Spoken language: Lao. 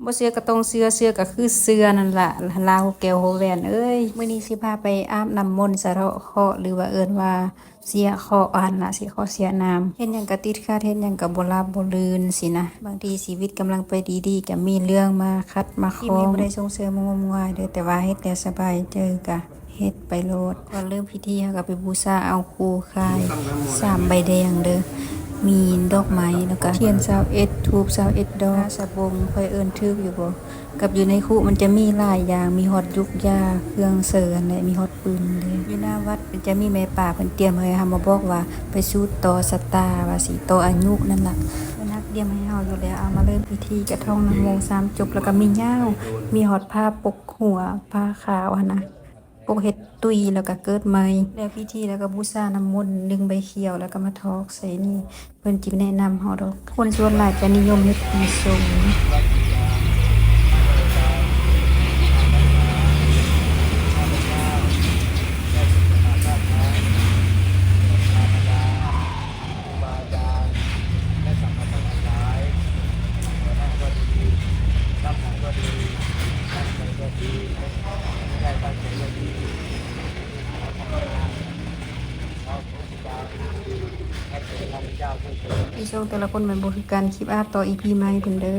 ບໍ່ເຊື່ອກໍຕ້ອງເຊື່ອ ເຊື່ອກໍຄືເຊື່ອນັ້ນລະ ລາວຫົວແກ້ວຫົວແຫວນເອີຍ. ມື້ນີ້ຊິພາໄປອາບນ້ຳມົນສະເທາະເຄາະ ຫຼືວ່າເອີ້ນວ່າເສຍເຄາະຫັ້ນລະ ເສຍເຄາະເສຍນາມ ເຮັດຫຍັງກໍຕິດຂັດ ເຮັດຫຍັງກໍບໍ່ລາບບໍ່ລື່ນຊີ້ນະ. ບາງທີຊີວິດກຳລັງໄປດີໆ ກໍມີເລື່ອງມາຂັດມາຂ້ອງ. ຄລິບນີ້ບໍ່ໄດ້ສົ່ງເສີມງມງາຍເດີ້ ແຕ່ວ່າເຮັດແລ້ວສະບາຍໃຈກໍ ເຮັດໄປໂລດ. ກ່ອນເລີ່ມພິທີ ເຮົາກໍໄປບູຊາເອົາຄູ່ຄ້າຍສາມໃບແດງເດີ້ ມີດອກໄມ້ ແລ້ວກໍທຽນຊາວເອັດ ທູບຊາວເອັດດອກ ສະບົງ ຂ້ອຍເອີ້ນຖືກຢູ່ບໍ່? ກັບຢູ່ໃນຄຸມັນຈະມີຫຼາຍຢ່າງ ມີຮອດຢູກຢາ ເຄື່ອງເສີນ ແລະ ມີຮອດປືນເດ້. ຢູ່ໜ້າວັດມັນຈະມີແມ່ປ່າເພິ່ນຕຽມໃຫ້ເຮົາ ມາບອກວ່າໄປສູ່ຕໍ່ຊະຕາ ວ່າຊິຕໍ່ອາຍຸນັ້ນລະ ເພິ່ນຮັກຕຽມໃຫ້ເຮົາຢູ່ແລ້ວ. ເອົາ ມາເລີ່ມພິທີ ກະທ່ອງນະໂມສາມຈົບ ແລ້ວກໍມີຍາວ ມີຮອດຜ້າປົກຫົວ ຜ້າຂາວຫັ້ນນະ ປົກເຮັດຕຸ້ຍ ແລ້ວກໍເກີດໃໝ່. ແລ້ວພິທີແລ້ວກໍບູຊານ້ຳມົນ ໜຶ່ງໃບຂຽວ ແລ້ວກໍມາຖອກໃສ່ນີ້ ເພິ່ນຊິແນະນຳເຮົາດອກ. ຄົນສ່ວນຫຼາຍຈະນິຍົມເຮັດປີຊົງ. ອີ່ຊ່ອງແຕ່ລະຄົນມັນບໍ່ຄືກັນ. ຄລິບອາບຕໍ່ອີພີໃໝ່ພຸ້ນເດີ້.